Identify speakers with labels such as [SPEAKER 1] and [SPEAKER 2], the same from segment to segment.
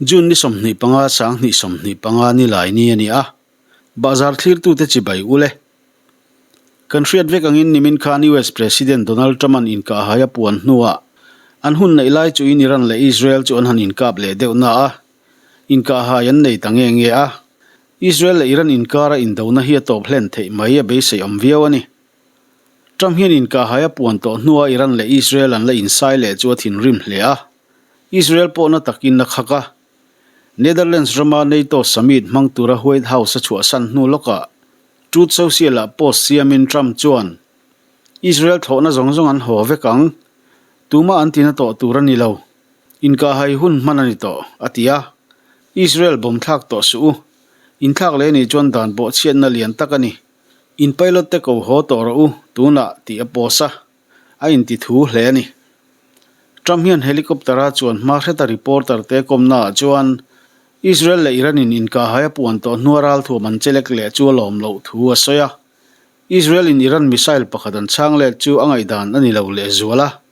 [SPEAKER 1] June ni 25 2025 ni lai ni a ni a, bahzar thlirtute chibai ul e. Kan hriat vek angin nimin khan US President Donald Trump-a'n inkahhai a puan hnuah an hun neih lai chuin Iran leh Israel chu an han inkap leh deuh na a, inkahhai an nei ta nge nge a. Israel leh Iran inkara indona hi a tawp hlen theih mai a beisei awm viau a ni. Trump hian inkahhai a puan tawh hnuah Iran leh Israel an la insai leh chu a thinrim hle a. Israel pawhna takin a khak a. Netherlands rama NATO summit hmang tura White House a chhuahsan hnu lawkah Truth Social-ah post siamin Trump chuan, Israel thlawhna zawng zawng an haw vek ang. Tumah an tina tawh tur a ni lo. Inkahhai hun hman a ni tawh, a ti a. Israel bawm thlak tawh suh u. Inthlak leh nih chuan dan bawhchhiatna lian tak a ni. In pilot te ko haw tawh rawh u, tunah, tih a post a. A inti thu hle a ni. Trump hian helicopter-a chuan hma hreta reporter te kawmnaah chuan Israel leh Iran-in inkahhai a puan tawh hnua ralthuam an chelek leh chu a lawm loh thu a sawi a. Israel-in Iran missile pakhat an chhang let chu a ngaihdan a ni lo lehzual a.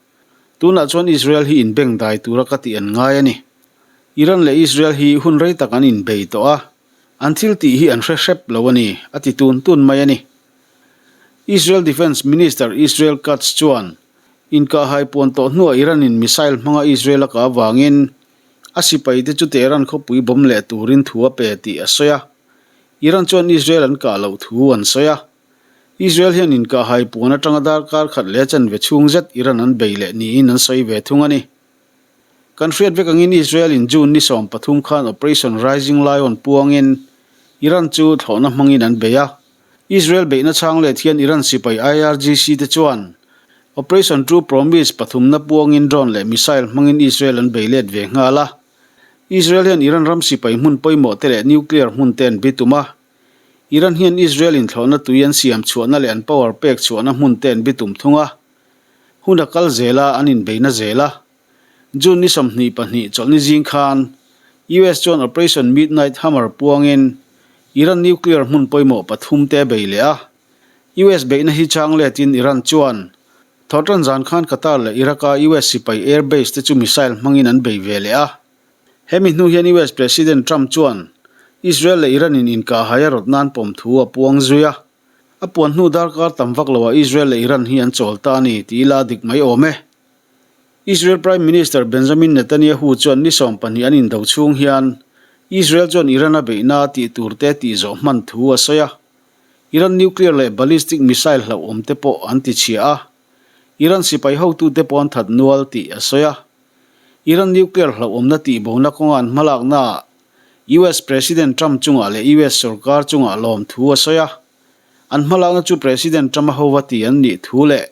[SPEAKER 1] Tunah chuan Israel hi inbeng dai tura ka tih an ngai a ni. Iran leh Israel hi hun rei tak an inbei tawh a, an thil tih hi an hre hrep lo a ni, a ti tun tun mai a ni. Israel Defence Minister Israel Katz chuan inkahhai puan tawh hnuah Iran-in missile hmanga Israel a kah avangin a sipaite chu Tehran khawpui bawm leh turin thu a pe tih a sawi a. Iran chuan Israel an kah loh thu an sawi a. Israel hian inkahhai puan atanga darkar khat leh chanve chhung zet Iran an bei leh niin an sawi ve thung a ni. Kan hriat vek angin Israel-in June ni 13 khan Operation Rising Lion puangin Iran chu thlawhna hmangin an bei a. Israel beihna chhang let hian Iran sipai IRGC te chuan Operation True Promise pathumna puangin drone leh missile hmangin Israel an bei let ve nghal a. Israel hian Iran ram sipai hmun pawimawh te leh nuclear hmun te an bitum a. Iran hian Israel in thlawhna tui an siam chhuahna leh an power pek chhuahna hmun te an bitum thung a. Hun a kal zel a, an inbeina zel a. June ni 22 chawlhni zing khan US chuan Operation Midnight Hammer puangin Iran nuclear hmun pawimawh pathum te a bei leh a. US beihna hi chang letin Iran chuan thawhtan zan khan Qatar leh Iraq-a US sipai air base te chu missile hmangin an bei ve leh a. Hemi hnu hian US President Trump chuan Israel leh Iran-in inkahhai a rawt nan pawm thu a puang zui a. A puan hnu darkar tam vak loah Israel leh Iran hi an chawl ta a ni tih ila dik mai awm e. Israel Prime Minister Benjamin Netanyahu chuan ni 12 an indo chhung hian Israel chuan Iran a beihna tih tur te tih zawh hman thu a sawi a. Iran nuclear leh ballistic missile hlauhawm te pawh an ti chhia a. Iran sipai hotute pawh an that nual tih a sawi a. Iran nuclear hlauhawmna tihbona kawnga an hmalaknaah US President Trump chungah leh US sorkar chungah lawm thu a sawi a. An hmalakna chu President Trump-a hova ti an nih thu leh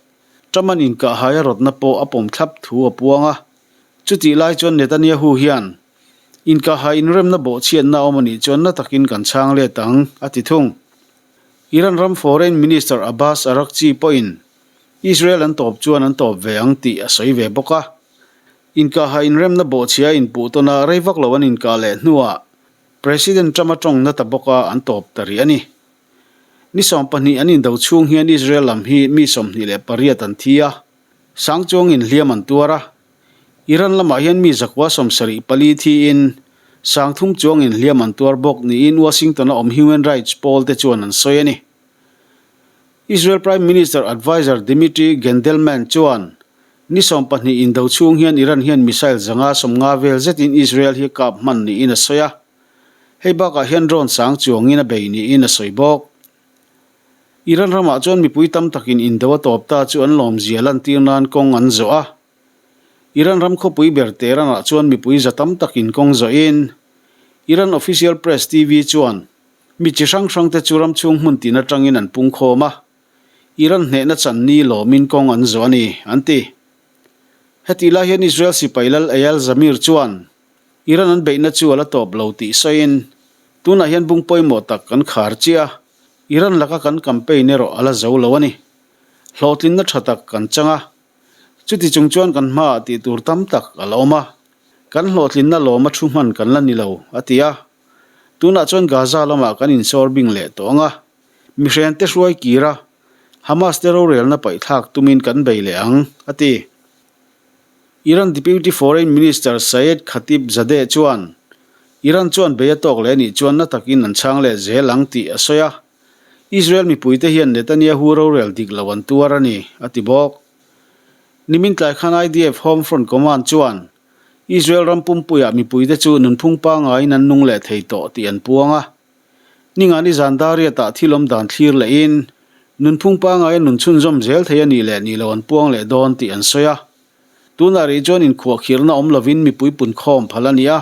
[SPEAKER 1] Trump-a'n inkahhai a rawtna pawh a pawm thlap thu a puang a. Chutih lai chuan Netanyahu hian, Inkahhai inremna bawhchhiatna a awm a nih chuan na takin kan chhang let ang, a ti thung. Iran ram Foreign Minister Abbas Araghchi pawhin Israel an tawp chuan an tawp ve ang tih a sawi ve bawk a. Inkahhai inremna bawhchhia a inpuh tawn a, rei vak lo an inkah leh hnuah President Trump-a tawngna ta bawk a an tawp ta rih a ni. Ni 12 an indo chhung hian Israel lam hi mi 28 an thi a, sang chuangin hliam an tuar a. Iran lamah hian mi 174 thiin 3000 chuangin hliam an tuar bawk niin Washington-a awm human rights pawl te chuan an sawi a ni. Israel Prime Minister adviser Dimitri Gendelman chuan ni 12 indo chhung hian Iran hian missile 150 vel zetin Israel hi kap hman niin a sawi a. Hei bakah hian drone sang chuangin a bei niin a sawi bawk. Iran ramah chuan mipui tam takin indo a tawp ta chu an lawmzia lantir nan kawng an zawh a. Iran ram khawpui ber Tehran-ah chuan mipui za tam takin kawng zawhin Iran official press TV chuan mi chi hrang hrangte chu ram chhung hmun tin atangin an pungkhawm a, Iran hnehna chan ni lawmin kawng an zawh a ni, an ti. Hetih lai hian Israel sipai lal Eyal Zamir chuan Iran an beihna chu a la tawp lo tih sawiin, Tunah hian bung pawimawh tak kan khar chiah a, Iran laka kan campaign erawh a la zo lo a ni. Hlawhtlinna tha tak kan chang a, chuti chung chuan kan hmaah tih tur tam tak a la awm a, kan hlawhtlinna lawma thu hman kan la ni lo, a ti a. Tunah chuan Gaza lamah kan insawr bing leh tawh ang a, mihrente hruai kir a, Hamas te rorelna paihthlak tumin kan bei leh ang, a ti. Iran Deputy Foreign Minister Saeed Khatibzadeh chuan. Iran chuan bei a tawk leh anih chuan na takin an chhang leh zel ang tih a sawi a. Israel mipuite hian Netanyahu rorel dik lo an tuar a ni, a ti bawk. Nimin tlai khan IDF Home Front Command chuan Israel ram pumpuiah mipuite chu nunphung pangaiin an nung leh thei tawh tih an puang a. Ningani zan Dariatah thil awm dan thlir lehin nunphung pangaia nun chhunzawm zel thei a nih leh nih lo an puang leh dawn tih an sawi a. Tunah rih chuan inkhuahkhirhna awm lovin mipui punkhawm phal a ni a,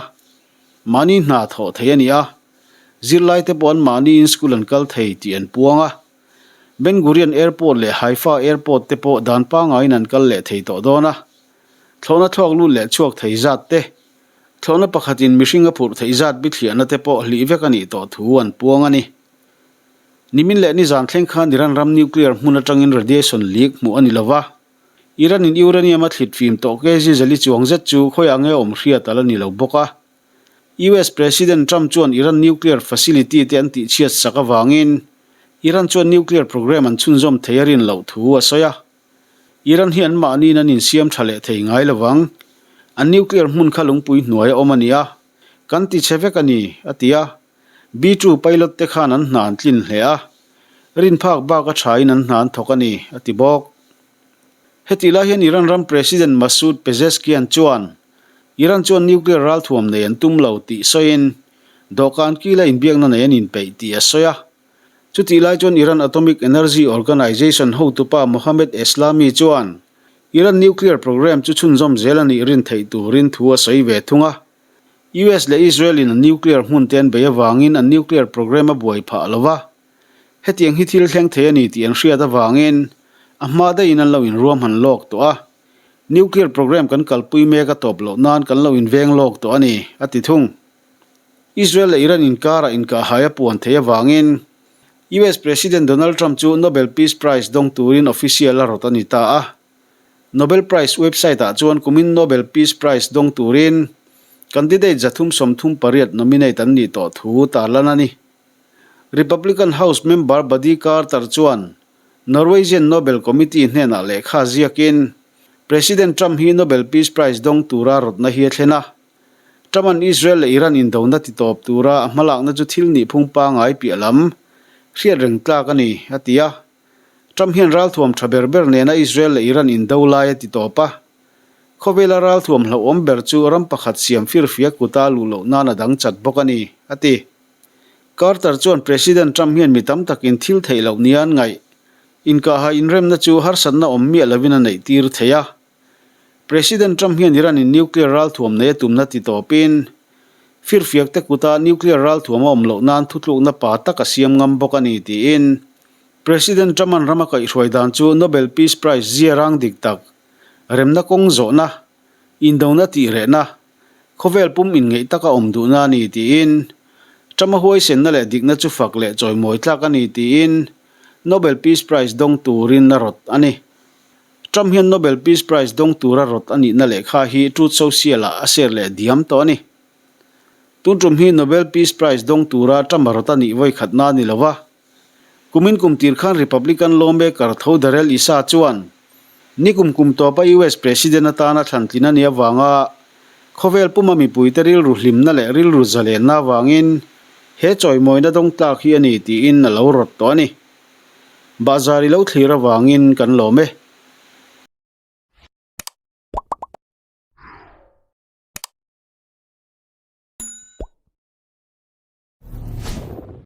[SPEAKER 1] mahni hna thawh thei a ni a, zirlaite pawh an mahniin school an kal thei tih an puang a. Ben Gurion Airport leh Haifa Airport te pawh dan pangaiin an kal leh thei tawh dawn a. Thlawhna thluak lut leh chhuak thei zat te, thlawhna pakhatin mihring a phurh theih zat bithliahna te pawh hlih vek a nih tawh thu an puang a ni. Nimin leh nizan thleng khan Iran ram nuclear hmun atangin radiation leak hmuh a ni lo va. Iran-in uranium a thlit fim tawh kg zali chuang zet chu khawiah nge awm hriat a la ni lo bawk a. US President Trump chuan Iran nuclear facility te an tihchhiat sak avangin Iran chuan nuclear program an chhunzawm thei a rin loh thu a sawi a. Iran hi anmahniin an insiam tha leh thei ngai lovang. An nuclear hmun kha lungpui hnuai a awm a ni a, kan tichhe vek a ni, a ti a. B-two pilot te khan an hna an tlin hle a, rin phak bak a thain an hna an thawk a ni, a ti bawk. Hetih lai hian Iran ram President Masoud Pezeshkian chuan Iran chuan nuclear ralthuam nei an tum lo tih sawiin dawhkan kila inbiakna nei an inpeih tih a sawi a. Chutih lai chuan Iran Atomic Energy Organization hotupa Mohammad Eslami chuan Iran nuclear program chu chhunzawm zel a nih rin theih turin thu a sawi ve thung a. US leh Israel in an nuclear hmun te an bei avangin an nuclear program a buai phah lo va. Hetiang hi thil thleng thei a ni tih an hriat avangin a hma daihin an lo inruahman lawk tawh a. Nuclear program kan kalpui mek a tawp loh nan kan lo inveng lawk tawh a ni, a ti thung. Israel leh Iran inkarah inkahhai a puan theih avangin US President Donald Trump chu Nobel Peace Prize dawng turin official a rawt a ni ta a. Nobel Prize website-ah chuan kumin Nobel Peace Prize dawng turin candidate 338 nominate an nih tawh thu tarlan a ni. Republican House member Buddy Carter chuan Norwegian Nobel Committee hnenah lehkha ziakin President Trump hi Nobel Peace Prize dawng tura rawtna hi a thlen a. Trump-a'n Israel leh Iran indona titawp tura a hmalakna chu thil nihphung pangai piah lam hriat reng tlak a ni, a ti a. Trump hian ralthuam tha ber ber nena Israel leh Iran indo lai a titawp a. Khawvela ralthuam hlauhawm ber chu ram pakhat siam firfia kuta luh loh nan a dang chat bawk a ni, a ti. Carter chuan President Trump hian mi tam takin thil theih loh nia an ngaih. Inkaha inremna chu harsatna awm miah lovin a neih tir thei a. President Trump hian Iran-in nuclear ralthuam nei a tumna ti tawpin, firfiakte kuta nuclear ralthuam a awm loh nan thutlukna pa tak a siam ngam bawk a ni tiin President Trump-a'n ram a kaihhruai dan chu Nobel Peace Prize zia rang dik tak, remna kawng zawhna, indona tihrehna, Khawvel pum inngeih taka awm duhna a ni tiin, Trump-a huaisenna leh dikna chu fak leh chawimawi tlak a ni tiin Nobel Peace Prize dawng turin a rawt a ni. Trump hian Nobel Peace Prize dawng tura rawt a nihna lehkha hi Truth Social-ah a share leh diam tawh a ni. Tun tum hi Nobel Peace Prize dawng tura Trump-a rawt a nih vawikhatna a ni lo va. Kumin kum tir khan Republican lawmaker tho Darrell Issa chuan nikum kum tawpa US President atana thlantlin a nih avanga khawvel puma mipuite rilru hlimna leh rilru zalenna avangin he chawimawina dawng tlak hi a ni tiin a lo rawt tawh a ni. Bahzar i lo thlir avangin kan lawm e.